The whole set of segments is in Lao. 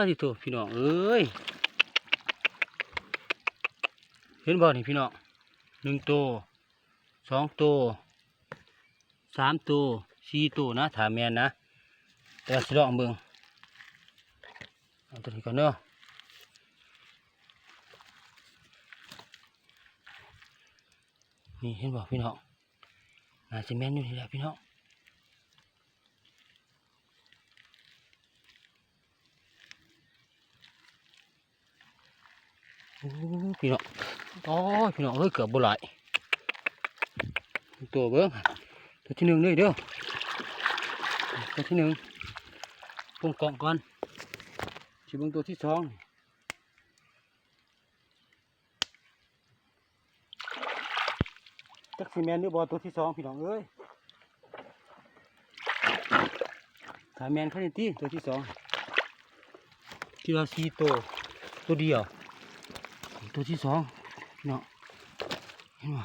ປາດໂທ້ ພີ່ນ້ອງເອີຍ ເຫັນບໍ່ນີ້ພີ່ນ້ອງ ໜຶ່ງໂຕ ສອງໂຕ ສາມໂຕ ສີ່ໂຕນະ ຖ້າແມ່ນນະ ແຕ່ວ່າຊິລອງເບິ່ງ ເອົາໂຕນີ້ກ່ອນເດີ ນີ້ເຫັນບໍ່ພີ່ນ້ອງ ໜ້າຊິແມ່ນຢູ່ນີ້ແຫຼະພີ່ນ້ອງ. ໂອ້ ພີ່ນ້ອງ ໂອ້ຍ ພີ່ນ້ອງເອີຍ ເກືອບບໍ່ຫຼາຍ ໂຕເບິ່ງ ໂຕທີໜຶ່ງເດີ ໂຕທີໜຶ່ງ ປົງກ້ອງກ່ອນ ຊິເບິ່ງໂຕທີສອງ. ຈັກຊິແມ່ນຫຼືບໍ່ ໂຕທີສອງ ພີ່ນ້ອງເອີຍ ຖ້າແມ່ນຄັນນີ້ຕິ ໂຕທີສອງ ທີ່ວ່າສີ່ໂຕ ໂຕດຽວ ໂຕທີສອງ ພີ່ນ້ອງ ເຫັນບໍ່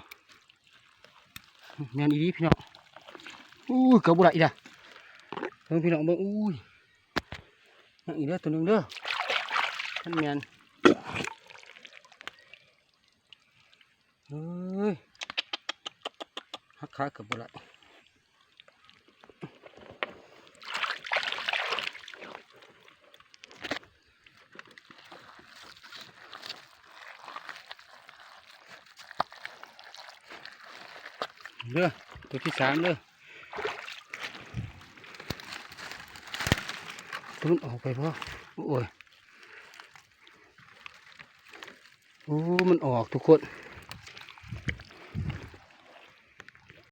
ແມ່ນອີ່ຫຼີພີ່ນ້ອງ ອູ້ຍ ເກືອບບໍ່ໄດ້ອີກລະ ເບິ່ງພີ່ນ້ອງເບິ່ງ ອູ້ຍ ຍັງອີກເດີ ໂຕໜຶ່ງເດີ ຄັນແມ່ນ ເອີຍ ຫັກຂາເກືອບບໍ່ໄດ້ເດີ ໂຕທີສາມເດີ ໂຕມັນອອກໄປບໍ່ ໂອ້ຍ. ໂອ້ ມັນອອກທຸກຄົນ